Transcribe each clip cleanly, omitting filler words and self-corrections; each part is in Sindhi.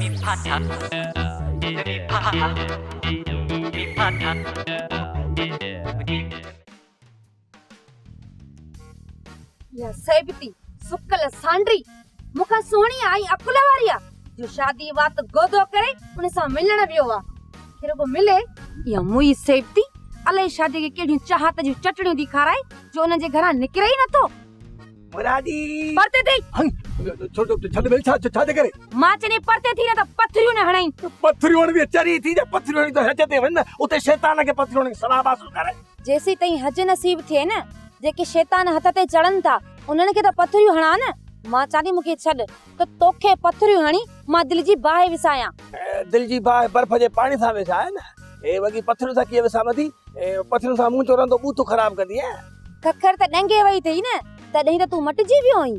يا سيبتي سڪل سانڊري مون کان سهڻي آ ۽ عقل واري آ جو شادي وات گودو ڪري ان سان ملڻ ويو آ کي رڳو ملي. اها موئي سيبتي الائي شادي کي ڪهڙيون چاهت جون چٽڻيون ٿي کارائي جو انهن جي گهران نڪري ئي نٿو. مرادي. پرتي ٿي. ڇو ڇو ڇڏ ڀيل ڇا ڇا جي ڪري. مان چني پرتي ٿي نه ته پٿريون نه هڻائين. پٿريون هڻبي چري ٿي جا پٿريون هڻي ته حج تي وڃ نه اتي شيطان کي پٿريون هڻي ثواب حاصل ڪر. جيسيتائين حج نصيب ٿئي نه جيڪي شيطان هٿ تي چڙهن ٿا انهن کي ته پٿريون هڻان نه. مان چوان ٿي مون کي ڇڏ ته توکي پٿريون هڻي مان دل جي باهه وسايان. دل جي باهه برف جي پاڻي سان وساء نه. هي وڳي پٿرين سان ڪيئن وسامندي؟ پٿرين سان منهنجو رندو ٻوٿ خراب ڪندينء. ککر ته ڏنگي وئي اٿئي نه، تڏهن ته تون مٽجي ويو آهين.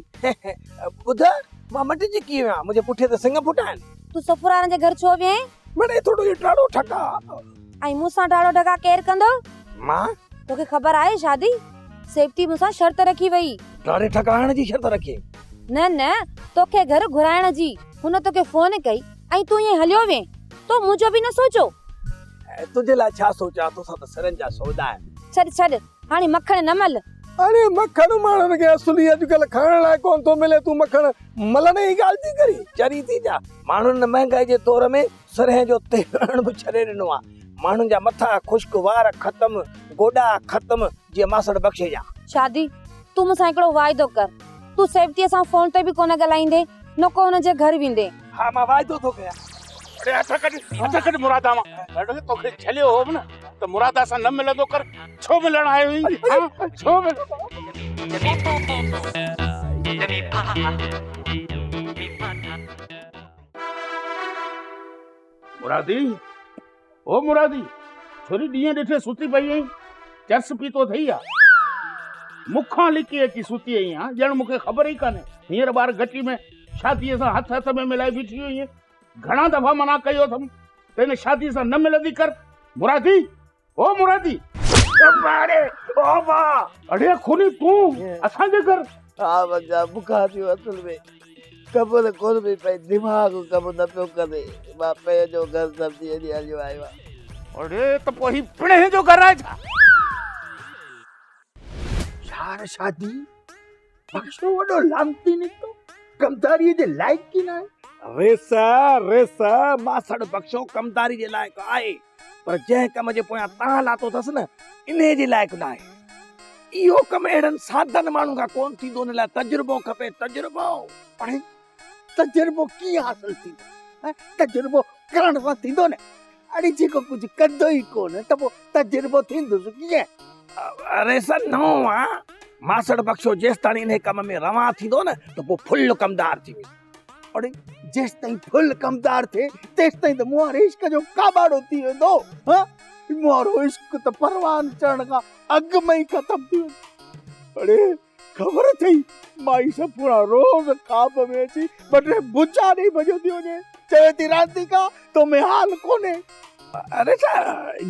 ٻڌ، مان مٽجي ڪيئن ويو آهيان؟ منهنجي پٺيء تي سڱ ڦٽا آهن. تون سفرارن جي گهر ڇو وئين؟ مڙئي ٿورو اهو ٽاڙو ٺڪا. ۽ مون سان ٽاڙو ٺڪا ڪير ڪندو؟ مان؟ توکي خبر آهي شادي؟ سيبتي مون سان شرط رکي وئي. ٽاڙي ٺڪا هڻڻ جي شرط رکي؟ نه نه، توکي گهر گهرائڻ جي. هن توکي فون ڪئي ۽ تون ائين هليو وئين. تو منهنجو به نه سوچيو. تنهنجي لاء ڇا سوچيان، توسان ته سرن جا سودا آهن. ڇڏ ڇڏ، هاڻي مکڻ نه مل. اڙي مکڻ ماڻهن کي اصل ئي اڄڪلهه کائڻ لاء ڪونه ٿو ملي، تون مکڻ ملڻ جي ڳالهه ٿي ڪرين؟ چري ٿي ڇا؟ ماڻهن مهنگائي جي دور ۾ سرهين جو تيل هڻڻ به ڇڏي ڏنو آهي. ماڻهن جا مٿا خشڪ، وار ختم، گوڏا ختم، جيئن ماسڙ بخشي جا. شادي، تون مون سان هڪڙو واعدو ڪر، تون سيبتيء سان فون تي به ڪونه ڳالهائيندين، نه ڪو هن جي گهر ويندين. ها، مان واعدو ٿو ڪيان. اڙي هٿ ڪڍ، هٿ ڪڍ مرادا مان. اڙي توکي جهليو هوم نه ته مرادا سان نه ملندو ڪر، ڇو ملڻ آيو آهين؟ ها، ڇو ملڻ؟ مرادي، او مرادي، ڇوري ڏينهن ڏٺي ستي پئي آهين، چرس پيتو اٿئي يا؟ مون کان لڪي اچي ستي آهين ها، ڄڻ مون کي خبر ئي ڪانهي. هينئر ٻار گهٽي ۾ شاديء سان هٿ هٿ ۾ ملائي بيٺي هئينء. گهڻا دفعا منع ڪيو اٿم ته هن شاديء سان نه ملندي ڪر. مرادي، او مرادي. اڙي او با. اڙي خوني تون اسان جي گهر. ها بچا بکا ٿيو اصل ۾ خبر ڪونه پئي پئي دماغ ڪم نه پيو ڪري مان پنهنجو گهر سمجهي هيڏي هليو آيو آهيان. اڙي ته پوء هي پڻهين جو گهر آهي ڇا؟ يار شادي بخشو وڏو لعنتي نڪتو ڪمداري جي لائق ئي ناهي. ريس ريس ماسڙ بخشو ڪمداري جي لائق آهي پر جنهن ڪم جي پويان تان لاتو اٿس نه انهي جي لائق ناهي. اهو ڪم اهڙن سادن ماڻهن کان ڪونه ٿيندو ان لاء تجربو کپي تجربو. پاڻ تجربو ڪيئن حاصل ٿيندو؟ تجربو ڪرڻ سان ٿيندو نه. اڙي جيڪو ڪجهه ڪندو ئي ڪونه ته پوء تجربو ٿيندس ڪيئن؟ اري سر نئون آ ماسڙ بخشو جيستاڻي انهي ڪم ۾ روان ٿيندو نه ته پوء ڦل ڪمدار ٿي ويندو. اڙي جيستائين ڦل ڪمدار ٿئي تيستائين ته مون واري عشق جو ڪاٻاڙو ٿي ويندو. ها مون وارو عشق ته پروان چڙهڻ کان اڳ ۾ ئي ختم ٿي ويندو. اڙي خبر اٿئي مائي سپورا روز خواب ۾ اچي ٻه ٽي بچا ڏئي ڀڄيو ٿي وڃي. چوي ٿي رانديڪا تو ۾ حال ڪونهي. اري ڇا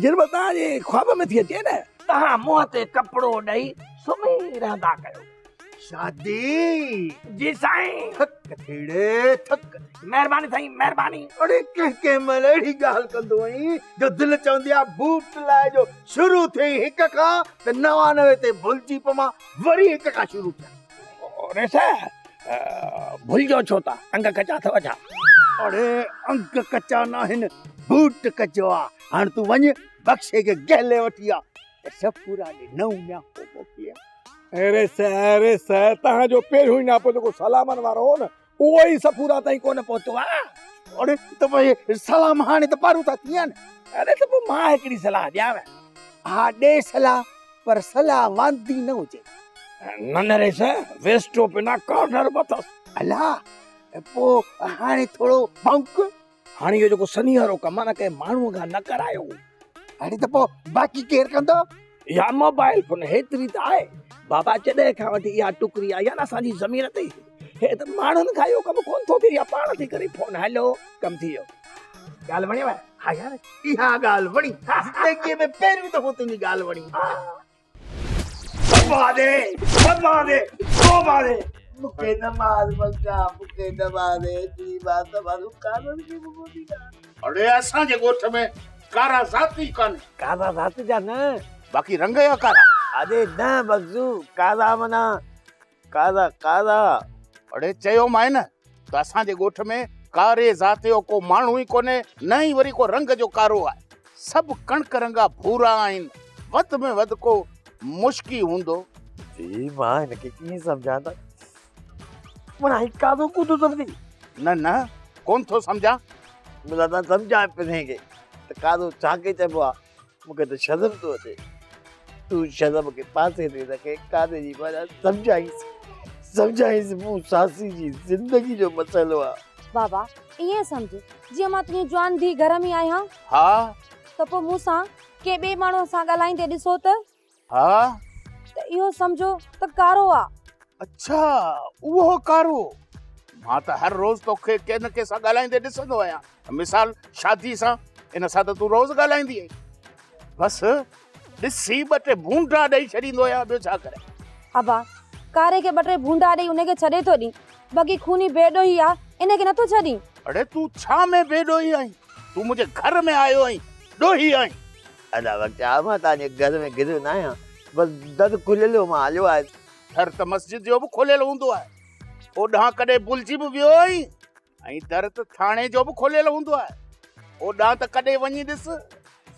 جن مهل توهان جي خواب ۾ ٿي اچي نه. توهان منهن تي ڪپڙو ڏئي سمهي رهندا ڪيو. شادي. جي سائين. ٿڪ ٿيڙي ٿڪ ٿيڙي. مهرباني سائين مهرباني. اڙي ڪنهن ڪنهن مهل اهڙي ڳالهه ڪندو آهين جو دل چوندي آهي بوٽ لاء جو شروع ٿئي هڪ کان ته 99 تي ڀلجي پوان وري هڪ کان شروع ٿيان. ريسا ڀلجو ڇو ٿا انگ ڪچا اٿو ڇا؟ اڙي انگ ڪچا ناهن بوٽ ڪچو آ هاڻ تون وڃ بخشي کي گهلي وٺي آ ته صفورا ڏي نئون نياپو موڪليان. ريسا ريسا تهان جو پهريون ئي نياپو جيڪو سلامن وارو هو نه اهو ئي صفورا تائين ڪونه پهتو آ. اڙي ته پوء سلام هاڻي ته پاروٿا ٿي ويا نه. اڙي ته پوء مان هڪڙي صلاح ڏيانو. ها ڏي صلاح پر صلاح واندي نه هجي. نه نه رئيس ويسٽو پنا ڪارنر به اٿس. الا پوء هاڻي ٿورو ڀونڪ. هاڻي اهو جيڪو سنيهرو ڪم آ نه ڪنهن ماڻهوء کان نه ڪرايو. هاڻي ته پوء باقي ڪير ڪندو؟ اها موبائل فون هيتري ته آهي بابا جڏهن کان وٺي اها ٽڪري آئي آهي نه اسان جي زمين تي هي ته ماڻهن کان اهو ڪم ڪونه ٿو ٿئي اها پاڻ ٿي ڪري فون هلو ڪم ٿي ويو. ڳالهه وڻيو؟ ها يار اها ڳالهه وڻي زندگيء ۾ پهريون دفعو تنهنجي ڳالهه وڻي. بابا ڏي بابا ڏي بابا ڏي. مون کي نه مار بخشا، مون کي نه مار، ايتري مان سوارون ڪارن کي به ڪونه ٿي ڏيان. اڙي اسان جي ڳوٺ ۾ ڪارا ذات ئي ڪانهي. ڪارا ذات جا نه. باقي رنگ جا ڪارا. اڙي نه بخشو، ڪارا معنيٰ ڪارا ڪارا. اڙي چيومانء نه ته اسان جي ڳوٺ ۾ ڪاري ذات جو ڪو ماڻهو ئي ڪونهي نه ئي وري ڪو رنگ جو ڪارو آهي. سڀ ڪڻڪ رنگا ڀورا آهن، وڌ ۾ وڌ ڪو مشڪي هوندو. جي مان هن کي ڪيئن سمجهان ته معنيٰ هي ڪارو ڪو ٿو سمجهي. نه نه ڪونه ٿو سمجهان. ملا تان سمجهان پرين کي ته ڪارو ڇا کي چئبو آهي. مون کي ته شرم ٿو اچي. تون شرم کي پاسي تي رکي ڪاري جي معنيٰ سمجهائينس. سمجهائينس مون ساسي جي زندگي جو مسئلو آهي. بابا ائين سمجهه جيئن مان تنهنجي جوان ڌيء گهر ۾ آهيان. ها. ته پوء مون سان ڪنهن ٻئي ماڻهوء سان ڳالهائيندي ڏسو ته. ها. ته اهو سمجهو ته ڪارو آ. اڇا اهو ڪارو. مان ته هر روز توکي ڪنهن نه ڪنهن سان ڳالهائيندي ڏسندو آهيان. مثال شادي سان، ان سان ته تون روز ڳالهائيندي آهين. بس ڏسي ٻه ٽي ڀونڊا ڏئي ڇڏيندو آهيان ٻيو ڇا ڪريان. ابا ڪاري کي ٻه ٽي ڀونڊا ڏئي ان کي ڇڏي ٿو ڏين. باقي خوني بي ڏوهي آ ان کي نٿو ڇڏين. اڙي تون ڇا ۾ بي ڏوهي آهين؟ تون منهنجي گهر ۾ آيو آهين، ڏوهي آهين. ادا بخشا مان توهان جي گهر ۾ گهريو نه آهيان بس در کليل هو مان هليو آيس. در ته مسجد جو به کليل هوندو آهي. اوڏانهن ڪڏهن ڀلجي به ويو آهين؟ ۽ در ته ٿاڻي جو به کليل هوندو آهي. اوڏانهن ته ڪڏهن وڃي ڏس،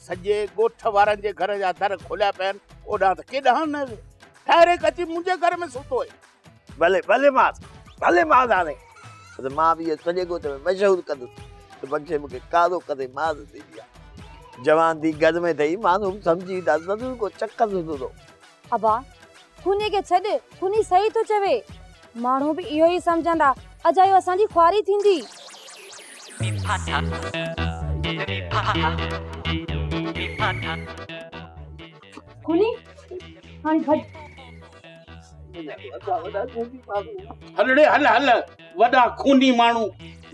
سڄي ڳوٺ وارن جي گهر جا در کليا پيا آهن، اوڏانهن ته ڪيڏانهن نه ويو. ڊائريڪٽ اچي منهنجي گهر ۾ ستو آهين. ڀلي ڀلي ماس، ڀلي ماس هاڻي پر مان به اهو سڄي ڳوٺ ۾ مشهور ڪندس ته بخشي مون کي ڪارو ڪري مار ڏني آهي. جوان ٿي گهر ۾ اٿئي، ماڻهو به سمجهي ويندا ضرور ڪو چڪر هوندو. ابا، خوني کي ڇڏ، خوني صحيح ٿو چوي. ماڻهو به اهو ئي سمجهندا، اجايو اسان جي خواري ٿيندي. خوني، هاڻي ڀڄ. هل ڙي هل هل، وڏا خوني ماڻهو،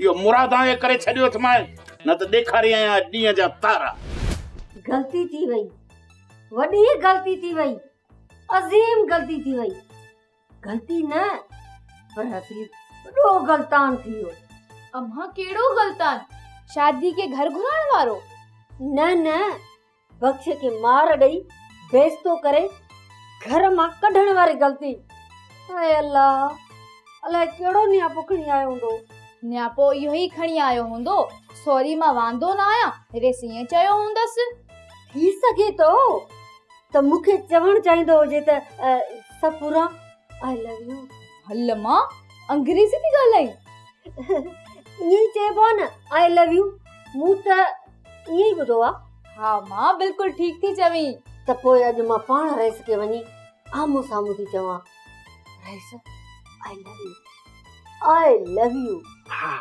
اهو مرادان جي ڪري ڇڏيو اٿمانء، نه ته ڏيکاري آيان ڏينهن جا تارا. غلطي ٿي وئي، وڏي غلطي ٿي وئي، عظيم غلطي ٿي وئي. غلطي نه پر اصلي وڏو غلطان ٿي ويو. امان ڪهڙو غلطان؟ شادي کي گهر گهرائڻ وارو؟ نه نه بخش کي مار ڏئي بيعزتو ڪري گهر مان ڪڍڻ واري غلطي. اي الله الائي ڪهڙو نياپو کڻي آيو هوندو. نياپو اهو ئي کڻي آيو هوندو. سوري مان واندو نه آهيان ريس ائين چيو هوندس. ٿي سگهي ٿو ته مون کي چوڻ چاهيندو هجي ته صفوران آء لو يو. هل مان انگريزي ٿي ڳالهائين. ائين ئي چئبو آهي نه آء لو يو مون ته ائين ئي ٻڌو آهي. ها مان بلڪل ٺيڪ ٿي چوين. ته پوء اڄ مان پاڻ رئيس کي وڃي آمهون سامهون ٿي چوان رئيس آء لو يو آء لو يو. ها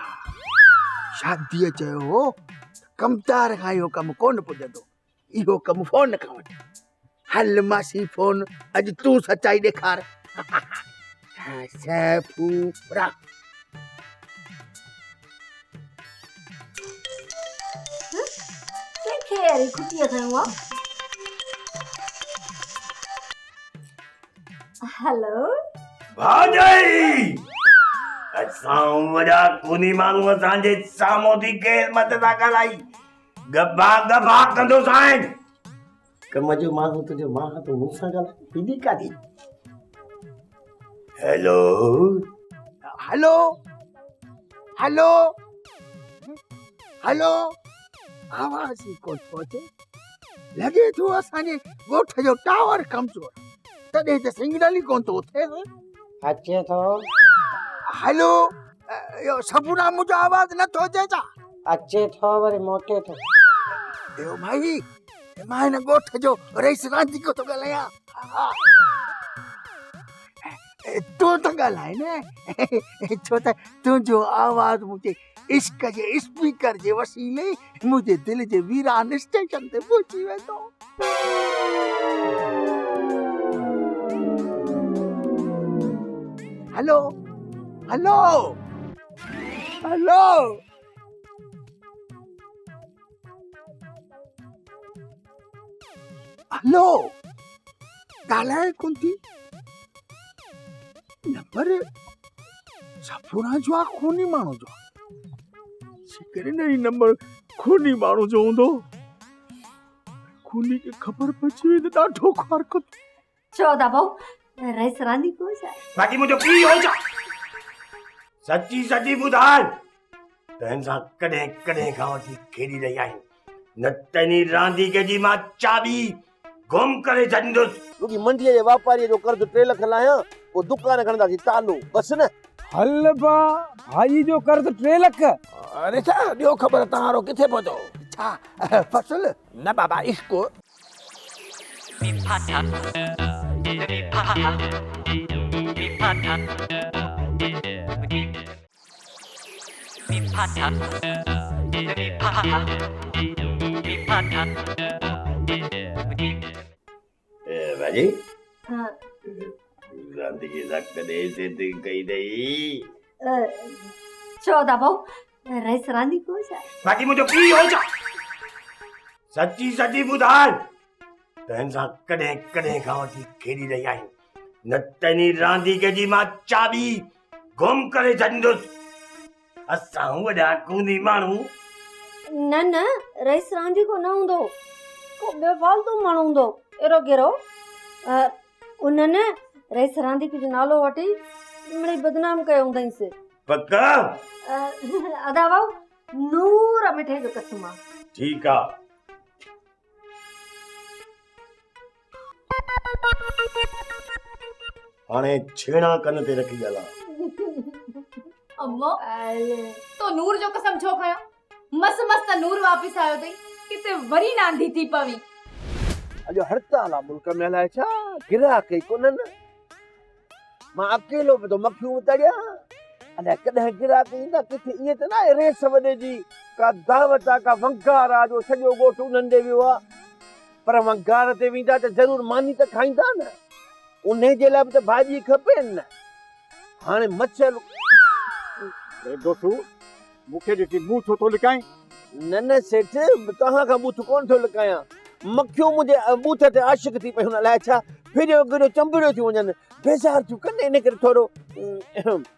شاديء چيو هو ته ڪمدار کان اهو ڪم ڪونه پڄندو. اهو ڪم فون کان وٺ. هل ماسي فون اڄ تون سچائي ڏيکار. سيفورا. ڪنهن کي اهڙي کٽيء کنيو آ؟ هلو. ڀاڄائي! اسان وڏا خوني ماڻهو اسان جي سامهون ٿي غير مت سان ڳالهائي. ڳڀا ڳڀا ڪندوسانء. ڪم جو ماڻهو تنهنجو مان آهيان تون مون سان ڳالهاء ٻنهي ڪاڏي. هيلو. هلو هلو هلو آواز ئي ڪونه ٿو اچي لڳي ٿو اسان جي ڳوٺ جو ٽاور ڪمزور تڏهن ته سگنل ئي ڪونه ٿو اٿي. اچي ٿو. هلو اهو سپورا منهنجو آواز نه ٿو اچي ڇا؟ اچي ٿو وري موٽي ٿو. اهو ڀائي مان هن ڳوٺ جو رئيس رانديڪو ٿو ڳالهايان. تون ٿو ڳالهائين نه ڇو ته تنهنجو آواز منهنجي عشق جي اسپيڪر جي وسيلي منهنجي دل جي ويران اسٽيشن تي پهچي ويندو. هلو هلو هلو هلو ڳالهائي ڪونه ٿي نمبر. صفوران جو آ خوني ماڻهو جو آ؟ جيڪڏهن نه هي نمبر خوني ماڻهو جو هوندو خوني کي خبر پئجي وئي ته ڏاڍو خوار ڪندو. ڇو ادا ڀائو رئيس راندي ڪو ڇا؟ باقي منهنجو پيء هو ڇا؟ سچي سچي ٻڌاء ته هن سان ڪڏهن ڪڏهن کان وٺي کيڏي رهي آهين نه ته انهي رانديڪي جي مان چاٻي گم ڪري ڇڏيندس. رڳي منڊيء جي واپاريء جو قرض 3 لک لاهيان، پوء دڪان کڻنداسين تالو، بس نه؟ هل با، ڀائي جو قرض 3 لک؟ اري ڇا ڏيو خبر توهان وارو ڪٿي پهتو؟ ڇا فصل؟ نه بابا عشق. باجي رانديڪي سان ڪڏهن سيٽنگ ڪئي اٿئي؟ ڇو ادا ڀائو رئيس رانديڪو ڇا؟ باقي منهنجو پيء هو ڇا؟ سچي سچي ٻڌاء ته هن سان ڪڏهن ڪڏهن کان وٺي کيڏي رهي آهين نه ته انهي رانديڪي جي مان چاٻي گم ڪري ڇڏيندس. اسان وڏا ڪونهي ماڻهو. نه نه رئيس رانديڪو نه هوندو ڪو ٻيو فالتو ماڻهو هوندو اهڙو ڪهڙو. انهن رئيس رانديڪي جو نالو وٺي مڙئي بدنام ڪيو هوندائينس. پڪ؟ ادا ڀائو نور مٺي جو قسم آ. ٺيڪ آ. هاڻي ڇيڻا ڪن تي رکي ڳالهاء. اما تو نور جو قسم ڇو کنيو؟ مس مس ته نور واپس آيو اٿئي، ڪٿي وري نانڌي ٿي پوين. اڄ هڙتال آ ملڪ ۾ الائي ڇا گراهڪ ئي ڪونهن. مان اڪيلو به ٿو مکيون تڙيان. الائي ڪڏهن گراهڪ ايندا. ڪٿي ائين ته ناهي ريس وڏي جي ڪا دعوت آ ڪا ونگار آ جو سڄو ڳوٺ انهن ڏي ويو آ. پر ونگار تي ويندا ته ضرور ماني ته کائيندا نه. انهي جي لاء به ته ڀاڄي کپين نه. هاڻي مڇر. اڙي دوستو مون کي ڏسي منهن ڇو ٿو لڪائين؟ نه نه سيٺ، توهان کان ٻوٿ ڪونه ٿو لڪايان. مکيون منهنجي ٻوٿ تي عاشق ٿي پيون، الائي ڇا ڦريو گهريو چنبڙيو ٿيون وڃن، بيزار ٿيون ڪن، ان ڪري ٿورو.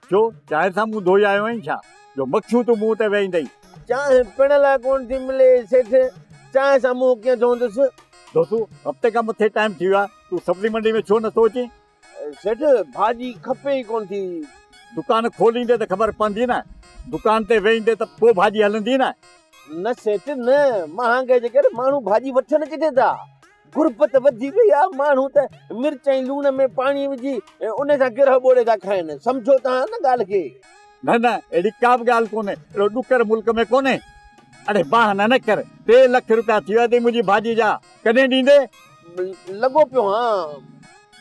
ڇو، چانهه سان منهن ڌوئي آيو آهين ڇا، جو مکيون تون منهن تي ويهندئي؟ چانهه پيئڻ لاء ڪونه ٿي ملي سيٺ، چانهه سان منهن ڪيئن ڌوئندس؟ دوستو، هفتي کان مٿي ٽائيم ٿي ويو آهي، تون سبزي منڊي ۾ ڇو نٿو اچين؟ سيٺ، ڀاڄي کپي ئي ڪونه ٿي. دڪان کوليندي ته خبر پوندي نه، دڪان تي ويهندي ته پوء ڀاڄي هلندي نه. نه سيٺ نه، مهانگائي جي ڪري ماڻهو ڀاڄي وٺن ڪٿي ٿا. غربت وڌي وئي آهي، ماڻهو ته مرچ ۽ لوڻ ۾ پاڻي وجهي ان سان گرهه ٻوڙي ٿا کائن. سمجهو توهان نه ڳالهه کي. نه نه، اهڙي ڪا به ڳالهه ڪونهي، اهڙو ڏڪر ملڪ ۾ ڪونهي. اڙي بهانا نه ڪر، 3 لک رپيا ٿي ويا اٿئي منهنجي ڀاڄي جا، ڪڏهن ڏيندي؟ لڳو پيو هان.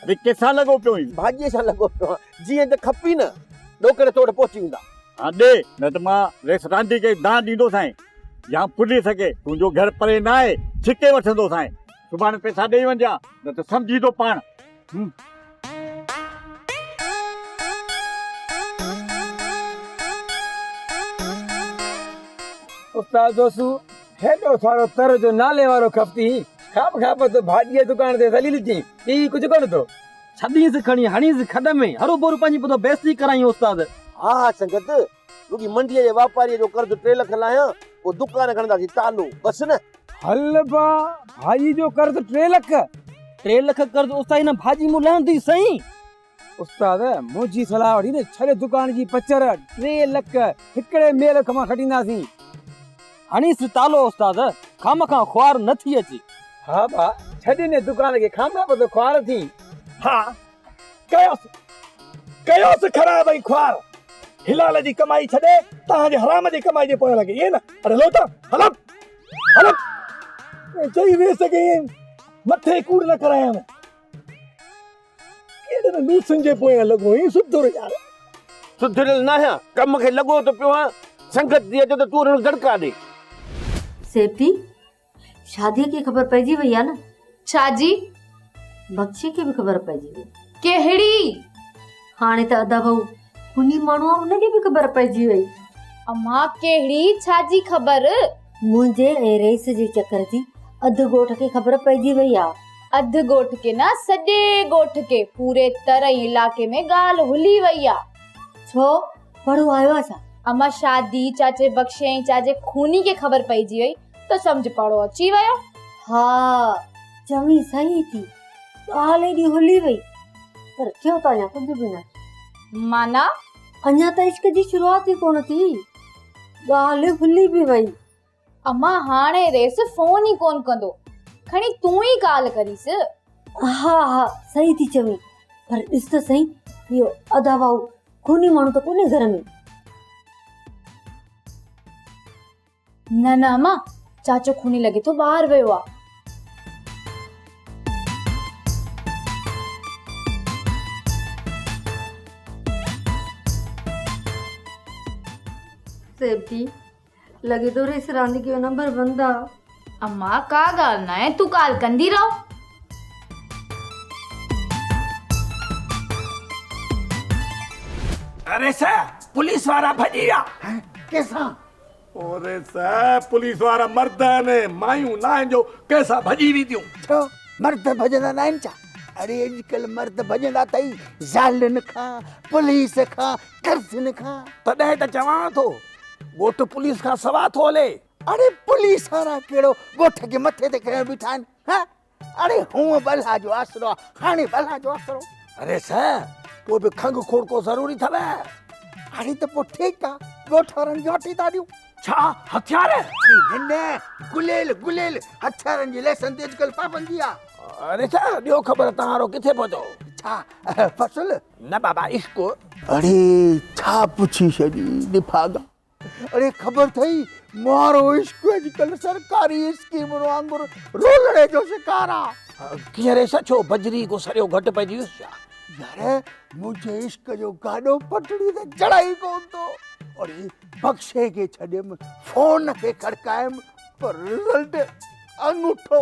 اڙي ڪنهن سان لڳو پيو آهين؟ ڀاڄيء سان لڳو پيو هان. جيئن ته کپي نه، ڏوڪڙ تو وٽ پهچي ويندا. ها ڏي، نه ته مان ريس راندي کي دانهن ڏيندوسانء يا پوليس کي. تنهنجو گهر پري نه آهي، ڇڪي وٺندوسانء. سڀاڻي پئسا ڏيئي وڃجان، نه ته سمجهين ٿو پاڻ. استاد دوستو، هيڏو سارو تر جو نالي وارو کپتي کاپ کاپ ته ڀاڄيء دڪان تي ذليل ٿين، ڏيئي ڪجهه ڪونه ٿو. ڇڏينس کڻي هڻينس کڏ ۾، هروڀرو پنهنجي پوتو بيستي ڪرائين استاد. ها ها سنگت، رڳي منڊيء جي واپاريء جو قرض 3 لک لاهيان، پوء دڪان کڻنداسين تالو، بس نه؟ هل با، ڀاڄي جو قرض 3 لک؟ 3 لک قرض استاد هن ڀاڄي مون لهندي سائين. استاد، منهنجي صلاح وٺي نه ڇڏ دڪان جي پچر، 3 لک هڪڙي ميل کان کٽينداسين. هڻيس تالو استاد، خامخا خوار نه ٿي اچي. ها با، ڇڏ ان دڪان کي، خامخا پيو خوار ٿين. ها، ڪيوس، ڪيوس خراب ۽ خوار. حلال جي ڪمائي ڇڏي توهان جي حرام جي ڪمائي جي پويان لڳي ائين نه؟ اڙي هلو اتان، هلو، هلو. ائين چئي ويس ڪيئن مٿي ڪوڙ نه ڪرايان. ڪهڙي نه لوسن جي پويان لڳو آهين سڌر يار. سڌريل ناهيان، ڪم کي لڳو ته پيو آهيان، سنگت جي اچو ته تون هن کي دڙڪا ڏي. سيبتي، شاديء کي خبر پئجي وئي آهي نه؟ ڇا جي؟ بخشي کي به خبر پئجي وئي. ڪهڙي؟ هاڻي ته ادا ڀائو خوني ماڻهو آهي ان کي به خبر پئجي وئي. امان ڪهڙي ڇا جي خبر؟ منهنجي ۽ رئيس جي چڪر جي اڌ ڳوٺ کي خبر پئجي وئي آ. اڌ ڳوٺ کي نه سڄي ڳوٺ کي، پوري تر ۽ علائقي ۾ ڳالهه هلي وئي آ. ڇو؟ پڙهو آيو آ ڇا؟ اما شادي چاچي بخشي ۽ چاچي خوني کي خبر پئجي وئي ته سمجهه پڙهو اچي ويو. ها چوين صحيح ٿي، ڳالهه ايڏي هلي وئي پر ٿيو ته اڃا ڪجهه به ناهي. معنيٰ؟ اڃا ته عشق جي شروعات ئي ڪونه ٿي، ڳالهه هلي به وئي. اما هاڻي ريس فون ئي ڪونه ڪندو، کڻي تون ئي ڪال ڪريس. ها ها صحيح ٿي چوين، پر ڏس ته سهي اهو ادا ڀائو خوني ماڻهو ته ڪونهي گهر ۾. نه نه اما چاچو خوني لڳي ٿو ٻاهر ويو آ. سيبتي لڳي ٿو ريس رانديڪي جو نمبر بند آ. اما ڪا ڳالهه ناهي تون ڪال ڪندي رهو. ريس پوليس وارا ڀڄي ويا. ڪيسان؟ او ريس پوليس وارا مرد آهن مايون ناهن جو ڪيسان ڀڄي وينديون. ڇو مرد ڀڄندا ناهن ڇا؟ اڙي اڄڪلهه مرد ڀڄندا اٿئي زالن کان پوليس کان قرضن کان. تڏهن ته چوان ٿو ڳوٺ پوليس کان سوا ٿو هلي. اڙي پوليس وارا ڪهڙو ڳوٺ کي مٿي تي کنيو بيٺا آهن ها؟ اڙي هونء به الله جو آسرو آ هاڻي به الله جو آسرو. اري سر پوء به کنگهه کوڙڪو ضروري اٿو. اڙي ته پوء ٺيڪ آ ڳوٺ وارن کي وٺي ٿا ڏيون. ڇا هٿيار؟ اڙي نه نه گليل گليل هٿيارن جي ليسن تي اڄڪلهه پابندي آ. اري سر ڏيو خبر توهان وارو ڪٿي پهتو؟ ڇا فصل؟ نه بابا عشق. اڙي ڇا پڇي ڇڏي نڀاڳا. اڙي خبر اٿئي مارو عشق اڄڪلهه سرڪاري اسڪيمن وانگر رولڙي جو شڪار آ. ڪيئن ري سچو بجري ڪو سريو گهٽ پئجي ويس ڇا؟ يار منهنجي عشق جو گاڏو پٽڙي تي چڙهائي ڪونه ٿو. اڙي بخشي کي ڇڏيم فون کي کڙڪايم پر رزلٽ آڱوٺو.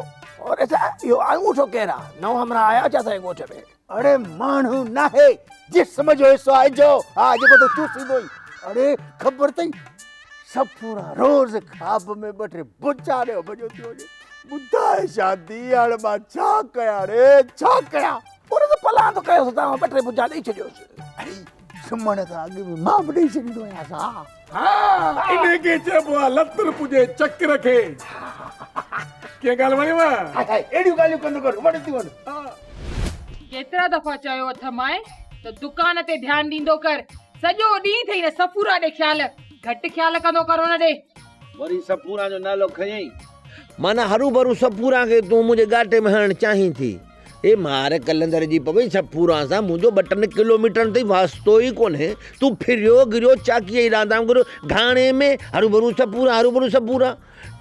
اڙي سا اهو آڱوٺو ڪير آ؟ نئون همراهه آيا ڇا سائين ڳوٺ ۾؟ اڙي ماڻهو ناهي جسم جو حصو آهي جو ها جيڪو تو چوسيندو ئي. اڙي خبر اٿئي صفورا روز خواب ۾ ٻه ٽي بچا ڏيو ڀڄيو ٿي وڃي. ٻڌاء شادي هاڻ مان ڇا ڪيان ري ڇا ڪيان. پوء ته پلاند ڪيوس توهان ٻه ٽي بچا ڏئي ڇڏيوس. اڙي سمهڻ کان اڳ ۾ مان به ڏئي ڇڏيندو آهيانس ها. انهي کي چئبو آهي لتر پڄي چڪر کي. ڪيئن ڳالهه وڻيو؟ هاء هاء اهڙيون ڳالهيون ڪندو ڪر وڻنديون آهن. ڪيترا دفعا چيو اٿمانء ته دڪان تي ڌيان ڏيندو ڪر. سڄو ڏينهن ٿئي نه صفورا ڏي خيال. گهٽ خيال ڪندو ڪر ان ڏي. وري صفورا جو نالو کنيئي. معنيٰ هروڀرو صفورا کي تون منهنجي ڳاٽي ۾ هڻڻ چاهين ٿي. اي مار قلندر جي پوي صفورا سان منهنجو ٻه ٽن ڪلوميٽرن تائين واسطو ئي ڪونهي. تون ڦريو گريو چاڪيء جي راند وانگر گهاڻي ۾ هروڀرو صفورا هروڀرو صفورا.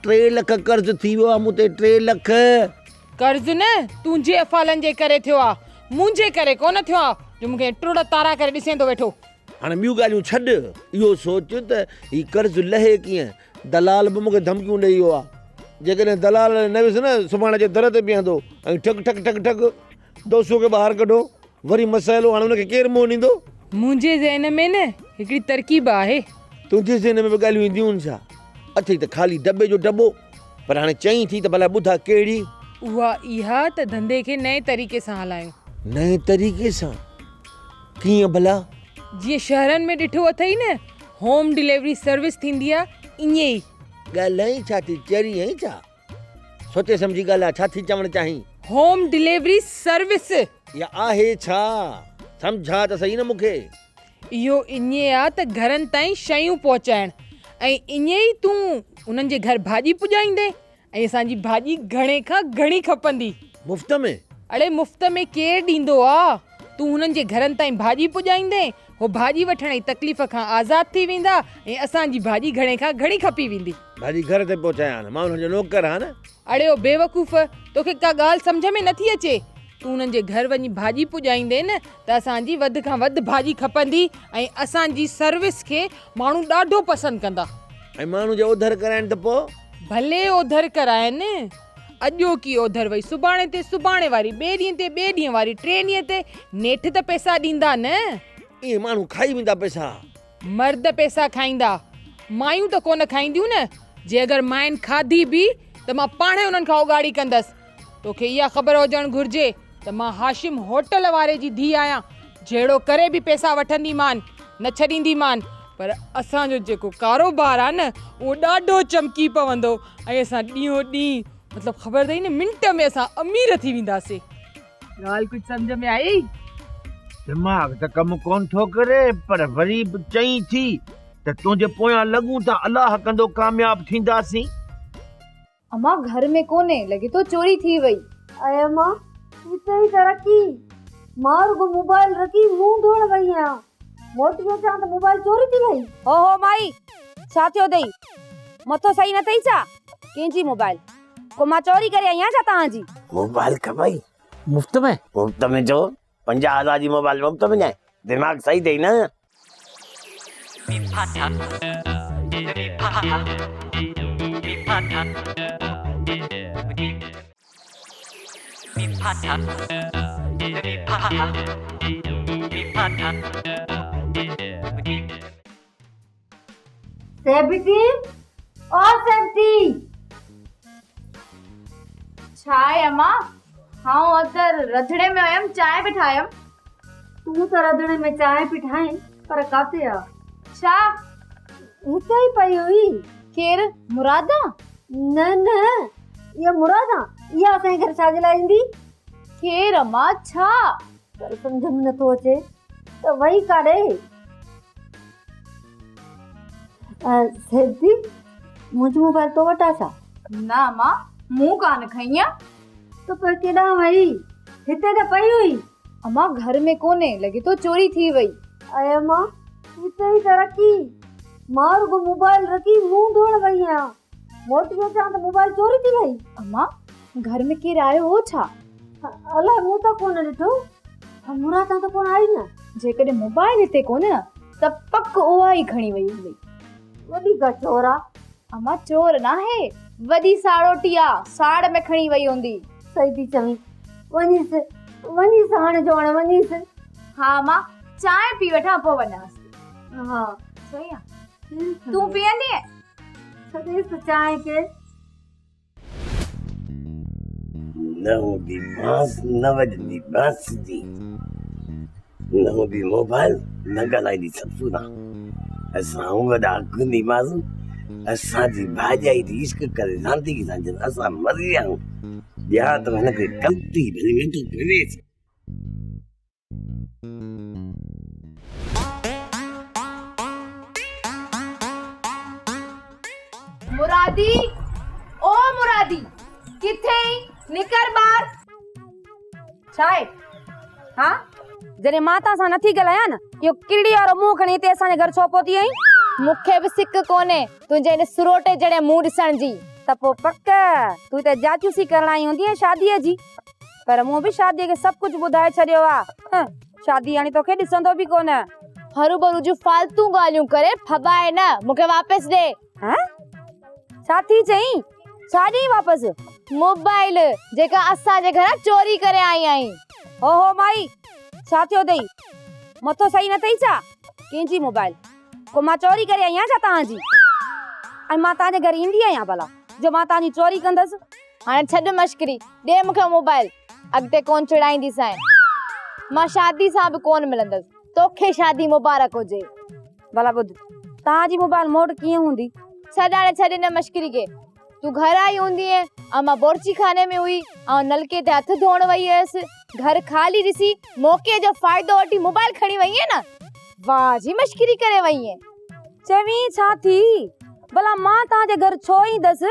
ٽي لک قرض ٿي ويو آهي مون تي ٽي لک. قرض نه تنهنجي افعالن جي ڪري ٿيو آ، منهنجي ڪري ڪونه ٿيو آ جو مون کي ائين ٽڙ تارا ڪري ڏسين ٿو ويٺو. هاڻي ٻيون ڳالهيون ڇڏ، اهو سوچ ته هي قرض لهي ڪيئن؟ دلال به مون کي ڌمڪيون ڏئي ويو آ. جيڪڏهن دلال ڏي نه ويس نه، سڀاڻي اچي در تي بيهندو ۽ ٺڪ ٺڪ ٺڪ ٺڪ دوسوء کي ٻاهر ڪڍو. وري مسئلو، هاڻي ان کي ڪير منهن ڏيندو؟ منهنجي ذهن ۾ نه هڪڙي ترڪيب آهي. تنهنجي ذهن ۾ به ڳالهيون اينديون آهن ڇا؟ اٿئي ته خالي دٻي جو دٻو. پر هاڻي چئين ٿي ته ڀلا ٻڌاء ڪهڙي؟ اها اها ته ڌنڌي کي نئين طريقي سان هلايون. نئين طريقي سان؟ ڪيئن ڀلا؟ جيئن شهرن ۾ ڏٺو اٿئي نه هوم ڊليوري سروس ٿيندي آ ائين ئي. ڳالهائين ڇا ٿي چري آهين ڇا؟ سوچي سمجهي ڳالهاء ڇا ٿي چوڻ چاهين؟ Home delivery service. اها آهي ڇا؟ سمجهاء ته سهي نه مون کي. اهو ائين آ ته گهرن تائين شيون پهچائڻ ۽ ائين ئي تون انهن جي گهر ڀاڄي پڄائيندين ۽ اسان جي ڀاڄي گهڻي کان گهڻي کپندي. مفت ۾؟ اڙي مفت ۾ ڪير ڏيندو آ؟ تون هنن جي گهرن تائين ڀاڄي پڄائيندين، هو ڀاڄي وٺڻ جي تڪليف کان آزاد ٿي ويندا ۽ اسان جي ڀاڄي گهڻي کان گهڻي کپي ويندي. ڀاڄي گهر تي پهچايان، مان انهن جو نوڪر آهيان نه. اڙي او بيوقوف، توکي ڪا ڳالهه سمجهه ۾ نٿي اچي؟ تون انهن جي گهر وڃي ڀاڄي پڄائيندين نه ته اسان جي وڌ کان وڌ ڀاڄي کپندي ۽ اسان جي سروس کي ماڻهو ڏاڍو پسند ڪندا. ۽ ماڻهو جي اوڌر ڪرائين ته پوء؟ ڀلي اوڌر ڪرائين، اڄوڪي اوڌر وئي سڀاڻي تي، سڀاڻي واري ٻئي ڏينهن تي، ٻئي ڏينهن واري ٽئين ڏينهن تي، نيٺ ته پئسا ڏيندا نه. ائين ماڻهو کائي ويندا پئسا. مرد پئسا کائيندا، مايون ته ڪونه کائينديون نه، جي اگر ماين کاڌي به ته مان پاڻهي انهن کان اوڳاڙي ڪندس. توکي اها خبر هجڻ گهرجي ته مان هاشم هوٽل واري جي ڌيء آهيان، جهيڙو ڪري به پئسا وٺنديمان، نه ڇڏينديمان. پر اسان جو جيڪو ڪاروبار آ نه اهو ڏاڍو چمڪي پوندو ۽ اسان ڏينهون ڏينهن مطلب خبر اٿئي نه منٽ ۾ اسان امير ٿي وينداسين. ڳالهه ڪجهه سمجهه ۾ آئي؟ دماغ ته ڪم ڪونه ٿو ڪري پر وري به چئين ٿي ته تنهنجي پويان لڳون ٿا الله ڪندو ڪامياب ٿينداسين. امان گهر ۾ ڪونهي، لڳي ٿو چوري ٿي وئي. اي امان هتي ئي ته رکي، مان رڳو موبائل رکي منهن ڌوئڻ وئي آهيان، موٽي اچان ته موبائل چوري ٿي وئي. هو هو مائي، ڇا ٿيو اٿئي؟ مٿو صحيح نه اٿئي ڇا؟ ڪنهن جي موبائل؟ ڪو مان چوري ڪري آئي آهيان ڇا توهان جي؟ موبائل کپئي؟ مفت ۾؟ مفت ۾ ڇو؟ 50 هزار جي موبائل مفت ۾ ڏيانء؟ دماغ صحيح اٿئي نه؟ سيبتي او سيبتي. ڇا آهي امان؟ آئون اندر رڌڻي ۾ هيم چانهه پئي ٺاهيم. تون ته رڌڻي ۾ چانهه پئي ٺاهين پر ڪاٿي آ؟ ڇا؟ هتي ئي پئي هئي. ڪير؟ مرادا؟ نه نه اها مرادا اها اسان جي گهر ڇا جي لاء ايندي؟ ڪير امان ڇا؟ پر سمجهه ۾ نٿو اچي ته وئي ڪاڏي؟ سيبتي منهنجو موبائل تو وٽ آ ڇا؟ نه امان مون ڪانه کنئي آ. ته پوء ڪيڏانهن وئي؟ هتي ته پئي هئي. امان گهر ۾ ڪونهي لڳي ٿو چوري ٿي وئي. اي امان هتي ئي ته رکي. مان رڳو موبائل رکي منهن ڌوئڻ وئي آهيان. موٽي اچان ته موبائل چوري ٿي وئي. امان گهر ۾ ڪير آيو هو ڇا؟ الائي مون ته ڪونه ڏٺو. مرادان ته ڪونه آئي نه؟ جيڪڏهن موبائل هتي ڪونهي نه ته پڪ اها ئي کڻي وئي هوندي. وڏي ڪا چور آ. امان چور ناهي وڏي ساڙوٽي آ ساڙ ۾ کڻي وئي هوندي. صحيح ٿي چوين. وڃيس وڃيس هاڻي جو هاڻي وڃيس. ها امان چانهه پي وٺان پوء وڃانس ٿي. ها صحيح آ. تون پيئندينء؟ ڇڏيس چانهه کي. نه هوندي بانس نه وڄندي بانسجي، نه هوندي موبائل نه ڳالهائيندي سپورا. اسان وڏا گندي مازون اسان جي ڀاڄائي ٿي عشق ڪري رانديگي سان جن اسان مري ويا آهيون. ڏيان ته هن کي ڪلتي ڀلي ويندو پريس. مرادي او مرادي ڪٿي آهين نڪر ٻاهر. ڇا آهي ها جڏهن مان توهان سان نٿي ڳالهايان نه اهو ڪرڙي وارو منهن کڻي هتي اسان جي گهر ڇو پهتي آهين؟ مون کي به سڪ ڪونهي تنهنجي ان سروٽي جهڙي منهن ڏسڻ جي. ته پوء پڪ تون هتي جاچوسي ڪرڻ آئي هوندينء شاديء جي. پر مون به شاديء کي سڀ ڪجهه ٻڌائي ڇڏيو آ. هه، شادي هاڻي توکي ڏسندو به ڪونه. هروڀرو جون فالتو ڳالهيون ڪري ڦٻائي نه، مون کي واپس ڏي. هه؟ ڇا ٿي چئين؟ ڇا ڏئين واپس؟ موبائل، جيڪا اسان جي گهران چوري ڪري آئي آهين. هو هو مائي، ڇا ٿيو اٿئي؟ مٿو صحيح نه اٿئي ڇا؟ ڪنهن جي موبائل؟ ڪو مان چوري ڪري آئي آهيان ڇا توهان جي؟ ۽ مان توهان جي گهر ايندي آهيان ڀلا، جو مان توهان جي چوري ڪندس؟ هاڻي ڇڏ مشڪري، ڏي مون کي موبائل، اڳتي ڪونه چڙائينديسانء. مان شادي سان به ڪونه ملندس، توکي شادي مبارڪ هجي. ڀلا ٻڌ، توهان جي موبائل مون وٽ ڪيئن هوندي؟ ڇڏ هاڻي ڇڏ ان مشڪري کي. تون گهر آئي هوندينء، امان بورچي خاني ۾ هئي، آئون نلڪي تي هٿ ڌوئڻ وئي هيس، گهر خالي ڏسي موقعي جو فائدو وٺي موبائل کڻي وئينء نه؟ واهه جي مشڪري ڪري وئينء. چوين ڇا ٿي؟ ڀلا مان توهان جي گهر ڇو ايندس؟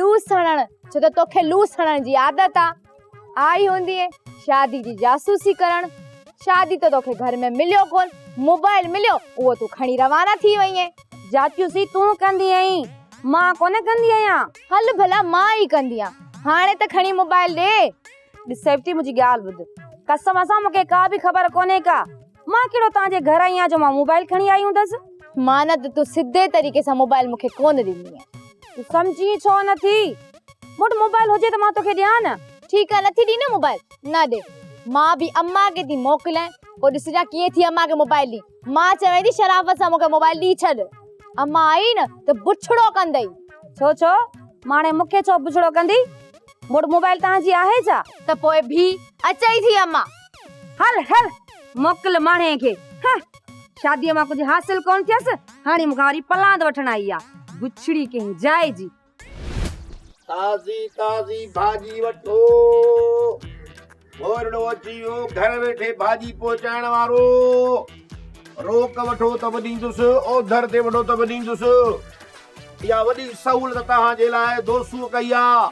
لوس هڻڻ، ڇو ته توکي لوس هڻڻ جي عادت آ. آئي هوندينء شادي جي جاسوسي ڪرڻ. شادي ته توکي گهر ۾ مليو ڪونه، موبائل مليو، اهو تون کڻي روانا ٿي وئينء. جاسوسي تون ڪندي آهين، مان ڪونه ڪندي آهيان. هل ڀلا مان ئي ڪندي آهيان. هاڻي ته کڻي موبائل ڏي. ڏس سيفتي منهنجي ڳالهه ٻڌ. قسم سان مون کي ڪا به خبر ڪونهي ڪا. مان ڪهڙو توهان جي گهر آئي آهيان جو مان موبائل کڻي آئي هوندس. معنيٰ ته تون سڌي طريقي سان موبائل مون کي ڪونه ڏيندينء. تون سمجهين ڇو نه ٿي؟ مون وٽ موبائل هجي ته مان توکي ڏيان نه. ٺيڪ آ نٿي ڏين نه موبائل نه ڏي. مان به امان کي ٿي موڪليان پوء ڏسجان ڪيئن ٿي امان کي موبائل ڏين. مان چوين ٿي شرافت سان مون کي موبائل ڏئي ڇڏ. امان آئي نه ته بڇڙو ڪندئي. ڇو ڇو؟ ماڻي مون کي ڇو بڇڙو ڪندي؟ مون وٽ موبائل توهان جي آهي ڇا؟ ته پوء به اچئي ٿي امان. هل هل موڪل ماڻهي کي. هه شاديء مان ڪجهه حاصل ڪونه ٿيس. هاڻي مون کان وري پلاند وٺڻ آئي آ. بڇڙي ڪنهن جاء جي. تازي تازي ڀاڄي وٺو. ڀورڙو اچي ويو گهر ويٺي ڀاڄي پهچائڻ وارو. روڪ وٺو ته به ڏيندس، اوڌر تي وٺو ته به ڏيندس. اها وڏي سهولت توهان جي لاء دوسوء ڪئي آ.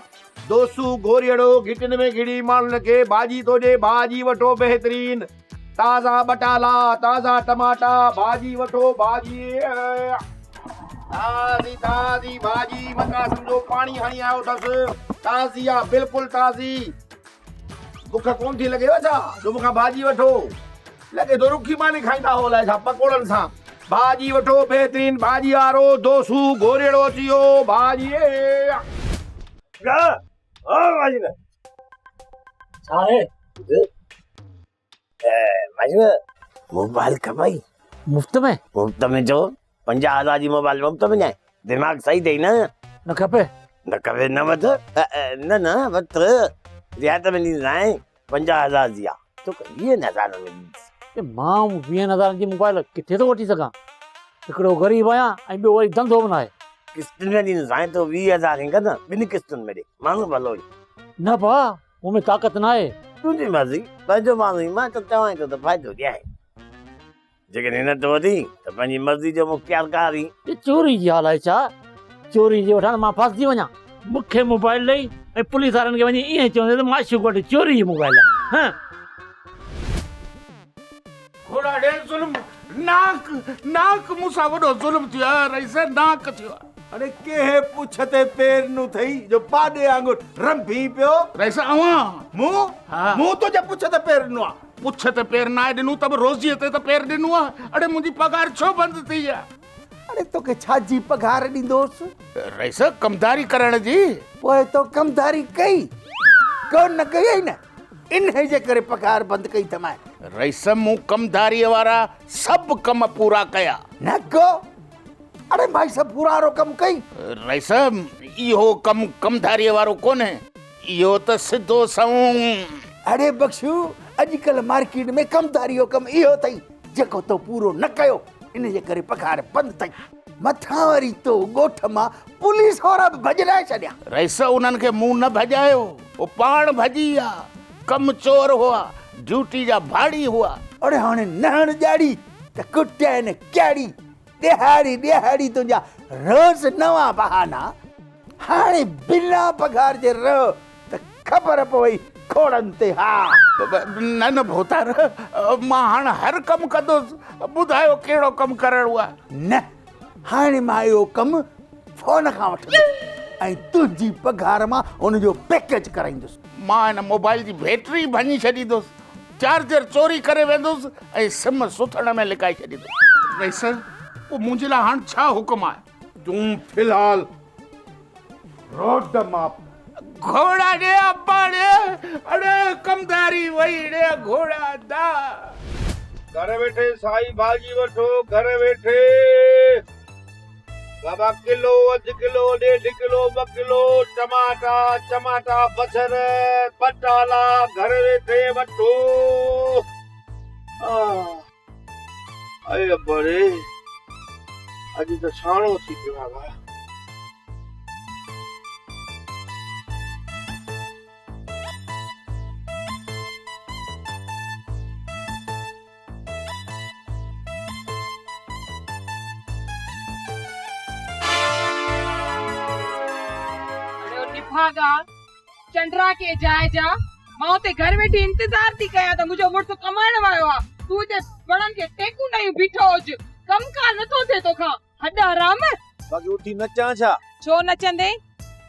دوسو گوريئڙو گهٽين ۾ گهڙي ماڻهن کي ڀاڄي ٿو ڏي، ڀاڄي وٺو بهترين تازا ٻٽالا، تازا ٽماٽا، ڀاڄي وٺو ڀاڄي. تازي تازي ڀاڄي متان سمجهو پاڻي هڻي آيو اٿس، تازي آ بلڪل تازي. بک ڪونه ٿي لڳيو ڇا جو مون کان ڀاڄي وٺو؟ لڳي ٿو رکي ماني کائيندا هو الائي ڇا پڪوڙن سان. ڀاڄي وٺو بهترين ڀاڄي وارو دوسو گوريئڙو اچي ويو ڀاڄي. ڇا آهي؟ موبائل کپئي؟ مفت ۾؟ مفت ۾ ڇو؟ 50,000 جي موبائل مفت ۾ ناهي. دماغ صحيح اٿئي نه؟ نه کپي. نه کپي نه وٺ. نه نه وٺ. رعايت ۾ ڏيندوسانء. 50,000 جي آ. توکي ويهن هزارن ۾ ڏيندس. مان ويهن هزارن جي موبائل ڪٿي ٿو وٺي سگهان. هڪڙو غريب آهيان ۽ ٻيو وري ڌنڌو به ناهي. قسطن ۾ ڏيندوسانء تو 20,000 هين ڪندين ٻن قسطن ۾ ڏي. ماڻهو ڀلو آهين. نه ڀاء مون ۾ طاقت ناهي. تنهنجي مرضي، پنهنجو ماڻهو آهين، مان ته چوانء ٿو ته فائدو ڏيانء. جيڪڏهن نه ٿو وٺين ته پنهنجي مرضي جو مختيارڪار آهين. هي چوري جي حال آهي ڇا؟ چوري جي وٺان ته مان ڦاسجي وڃان. مون کي موبائل ڏئي ۽ پوليس وارن کي وڃي ائين چوندي ته معشوق وٽ چوري جي موبائل آهي. هه. گهوڙا ڙي ظلم ناڪ ناڪ مون سان وڏو ظلم ٿيو آهي رئيس ناڪ ٿيو آهي. اڙي ڪنهن پڇ تي پير ڏنو اٿئي جو پاڏي وانگر رنڀين پيو. رئيس اوهان. مون؟ مون تنهنجي پڇ تي پير ڏنو آهي. پڇ تي پير ناهي ڏنو ته به روزيء تي ته پير ڏنو آهي. اڙي منهنجي پگهار ڇو بند ٿي آهي؟ اڙي توکي ڇا جي پگهار ڏيندوس؟ رئيس ڪمداري ڪرڻ جي. پوء تو ڪمداري ڪئي؟ ڪو نه ڪئي آهي نه، انهيء جي ڪري پگهار بند ڪئي اٿمانء. رئيس مون ڪمداريء وارا سڀ ڪم پورا ڪيا. نه ڪو؟ اڙي ڀائي سڀ پورا وارو ڪم ڪئي؟ رئيس اهو ڪم ڪمداريء وارو ڪونهي. اهو ته سڌو سنئون. اڙي بخشو، اڄڪلهه مارڪيٽ ۾ ڪمداري جو ڪم اهو اٿئي، جيڪو تو پورو نه ڪيو، ان جي ڪري پگهار بند اٿئي. مٿان وري تو ڳوٺ مان پوليس وارا به ڀڄرائي ڇڏيا. رئيس انهن کي مون نه ڀڄايو، هو پاڻ ڀڄي ويا. ڪم چور هئا، ڊيوٽي جا ڀاڙي هئا. اڙي هاڻي نهڻ ڄاڙي ته ڪٽيائين ڪياڙي. ڏهاڙي ڏهاڙي تنهنجا روز نوان بهانا. هاڻي بنا پگهار جي رهه ته خبر پوئي کوڙن تي ها. نه نه ڀوتار مان هاڻ هر ڪم ڪندس ٻڌايو ڪهڙو ڪم ڪرڻو آهي. نه هاڻي مان اهو ڪم فون کان وٺندس ۽ تنهنجي پگهار مان ان جو پيڪيج ڪرائيندس. مان هن موبائل جي بيٽري ڀڃي ڇڏيندس، چارجر چوري ڪري ويندس ۽ سم سٿڻ ۾ لڪائي ڇڏيندس. رئيس پوء منهنجي لاء هاڻ ڇا حڪم آهي؟ تون في الحال روڊ مان گهوڙا ڏي ابا ڏي اڙي ڪمداري وئي ڙي گهوڙا دا. گهر ويٺي سائي ڀاڄي وٺو گهر ويٺي بابا ڪلو اڌ ڪلو ڏيڍ ڪلو ٻه ڪلو ٽماٽا چماٽا بصر پٽالا گهر ويٺي وٺو آه. اي ابا ري اڄ ته ساڻو ٿي پيو آ ڀاء. اڙي او نڀاڳا چنڊرا ڪي جاء جا مان اتي گهر ويٺي انتظار ٿي ڪيان ته منهنجو مڙس ڪمائڻ ويو آ تون اتي وڻن کي ٽيڪون ڏيون بيٺو هج ڪم ڪار نٿو ٿئي توکان هڏ حرام. باقي اٿي نچان ڇا؟ ڇو نچندين؟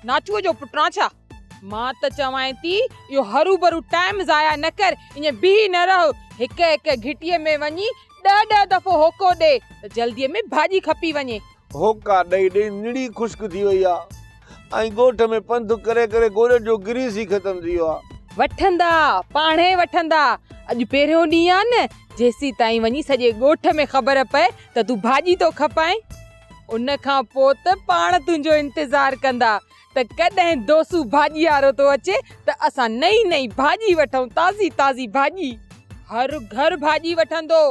ناچوء جو پٽ آن ڇا؟ مان ته چوانء ٿي اهو هروڀرو ٽائيم ضايع نه ڪر ائين بيهي نه رهه هڪ هڪ گهٽيء ۾ وڃي ڏهه ڏهه دفعو هوڪو ڏي ته جلديء ۾ ڀاڄي کپي وڃي. هوڪا ڏئي ڏئي نڙي خشڪ ٿي وئي آ ۽ ڳوٺ ۾ پنڌ ڪري ڪري گوڏن جو گريس ئي ختم ٿي ويو آ. وٺندا، پاڻهي وٺندا. اڄ پهريون ڏينهن آ نه، جيسيتائين وڃي سڄي ڳوٺ ۾ خبر پئي ته تون ڀاڄي ٿو کپائين. ان کان پوء ته پاڻ تنهنجو انتظار ڪندا ته ڪڏهن دوسو ڀاڄيارو ٿو اچي ته اسان نئين نئين ڀاڄي وٺون، تازي تازي ڀاڄي. هر گهر ڀاڄي وٺندو،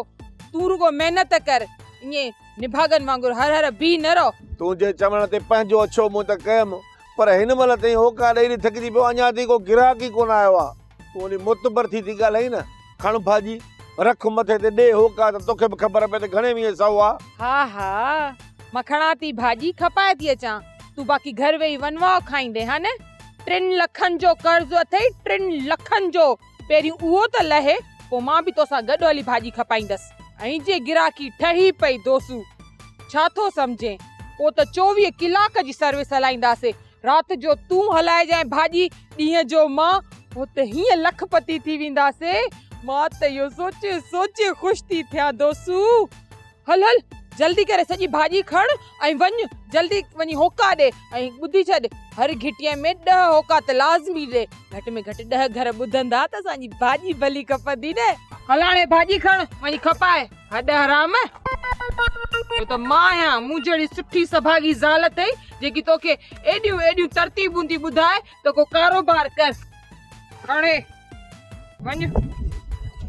تون رڳو محنت ڪر. ائين نڀاڳن وانگر هر هر بيهه نه رهو. تنهنجي چوڻ تي پنهنجو اڇو منهن ته ڪيم، پر هن مهل تائين هوڪا ڏئي ڏئي ٿڪجي پيو آهيان، اڃا تائين ڪو گراهڪ ئي ڪونه آيو آهي. تون وڏي معتبر ٿي ٿي ڳالهائين نه. کڻ ڀاڄي، رک مٿي تي، ڏي هوڪا ته توکي به خبر پئي ته گهڻي ويهين سئو آ. ها ها، مان کڻان ٿي ڀاڄي، کپائي ٿي اچان. تون باقي گهر ويهي ونواهه کائيندين ها نه؟ ٽن لکن جو قرض اٿئي، ٽن لکن جو! پهريون اهو ته لهي، پوء مان به توسان گڏ هلي ڀاڄي کپائيندس. ۽ جي گراهڪي ٺهي پئي دوسو، ڇا ٿو سمجهين؟ پوء ته 24 ڪلاڪ جي سروس هلائينداسين. رات جو تون هلائجانء ڀاڄي، ڏينهن جو مان، پوء ته هيئن لکپتي ٿي وينداسين. مان ته اهو سوچي سوچي خوش ٿي ٿيان دوسو. هل هل جلدي ڪري سڄي ڀاڄي کڻ ۽ وڃ جلدي وڃي هوڪا ڏي ۽ ٻڌي ڇڏ هر گهٽيء ۾ ڏهه هوڪا ته لازمي ڏي گهٽ ۾ گهٽ ڏهه گهر ٻڌندا ته اسان جي ڀاڄي ڀلي کپندي نه. هل هاڻي ڀاڄي کڻ وڃي کپاء هڏ حرام. اهو ته مان آهيان مون جهڙي سٺي سڀاڳي زال اٿئي جيڪي توکي ايڏيون ايڏيون ترتيبون ٿي ٻڌائي ته ڪو ڪاروبار ڪر. کڻ هي وڃ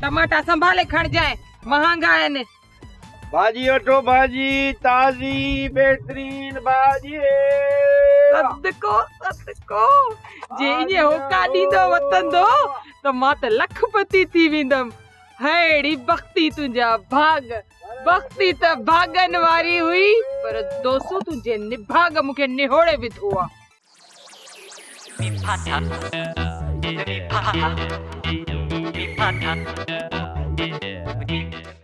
ٽماٽا سنڀالي کڻجانء مهانگا آهن. ڀاڄي وٺو ڀاڄي تازي بهترين ڀاڄي. صدقو صدقو جي ائين هوڪا ڏيندو وتندو ته مان ته لکپتي ٿي ويندم. ههڙي بختي تنهنجا ڀاڳ. بختي ته ڀاڳن واري هئي پر دوسو تنهنجي نڀاڳ مون کي نهوڙي وڌو آ.